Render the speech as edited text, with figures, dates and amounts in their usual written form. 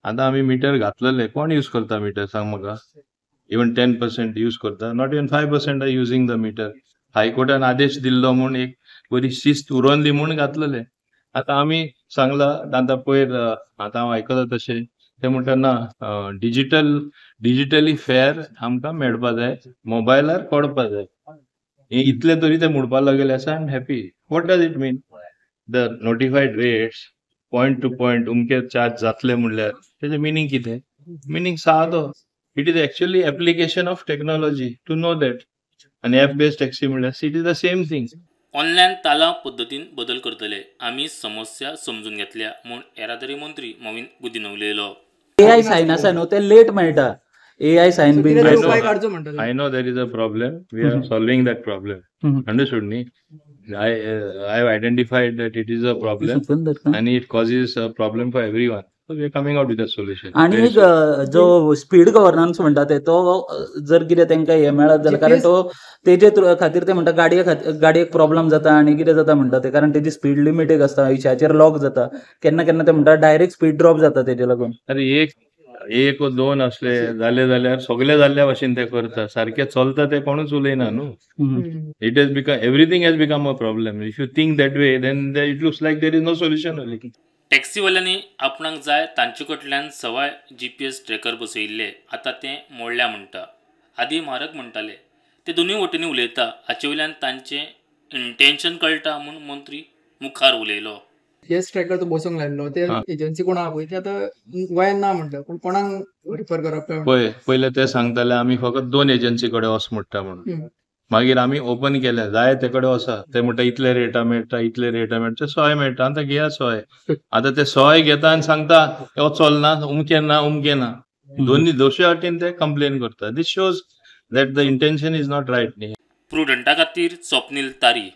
आतां आमी मिटर घातलेले, कोण यूज करता मिटर सांग म्हाका? इवन 10% यूज करता, not even 5% are using the meter. हायकोर्टान आदेश दिल्लो म्हूण एक बरी शिस्त उरोन दी म्हूण घातलेले. आतां आमी सांगला, आतां पयर आतां हांव आयकता तशें ते म्हणटा ना, डिजिटल डिजिटली फेर आमकां मेळपा जाय, मोबायलार कळपा जाय. हे इतले तरी ते म्हणपाक लागले आसा. I am happy. What does it mean? The notified rates point to point उमके चार्ज जातले म्हणल्यार तेजें मिनींग कितें? मिनींग सादो, it is actually application of technology to know that. आनी एप बेस्ड टॅक्सी म्हणल्यार it is the same thing. Online तालांव पद्दतीन बदल करतले, आमी समस्या समजून घेतल्या म्हूण येरादारी मंत्री मॉवीन गुदिन्हो उलयलो. ए I sign आसा न्हू, ते लेट मेळटा, ए I sign bin. I know. उपाय काडचो म्हणटा. I know there is a problem. We are solving that problem. Understood न्ही? I have identified that it is a problem and it causes a problem for everyone. So we are coming out with a solution. आणि Very एक soon. जो speed governance म्हणटा ते, तो जर कितें तांकां हें मेळत जाल्यार, कारण तो तेजे खातीर ते म्हणटा गाडये खातीर गाडयेक प्रॉब्लम जाता आनी कितें जाता म्हणटा ते, कारण तेजी स्पीड लिमीट एक आसता, अंयशाचेर लॉक जाता. केन्ना केन्ना ते म्हणटा डायरेक्ट स्पीड ड्रॉप जाता तेजे लागून. अरे, एक एक दोन असले जाले जाल्यार सगळे जाल्ल्या भशेन ते करता, सारखे चलता ते कोणूच उलयना न्हू. It has become Everything has become a problem. If you think that way, then it looks like there is no solution only. टॅक्सीवाल्यांनी आपणाक जाय तांचे कडल्यान सवाय जीपीएस ट्रॅकर बसयिल्ले, आतां ते मोडल्या म्हणटा. आदी म्हारग म्हणटाले. ते दोनूय वटेनी उलयता हाचे वयल्यान तांचें इंटेन्शन कळटा म्हूण मंत्री मुखार उलयलो. जीपीएस ट्रॅकर तो बसोवंक लायल्लो, ते एजन्सी कोण आहा पळय, ते आतां गोंयांत ना म्हणटा, पूण कोणाक रिफर करप काय? पळय, पयले ते सांगताले आमी फकत दोन एजन्सी कडेन वच म्हणटा म्हणून. मागीर आमी ओपन केले, जाय ते कडेन वचा. ते म्हणटा इतले रेटा मेळटा, इतले रेटा मेळटा, सोय मेळटा, आतां घेया सोय. आतां ते सोय घेता आनी सांगता हो चलना, उमकें ना, उमकें ना. दोन्ही दोशे वाटेन ते कंप्लेन करता. This shows that the intention is not right न्ही. प्रुडंटा खातीर स्वप्नील तारी.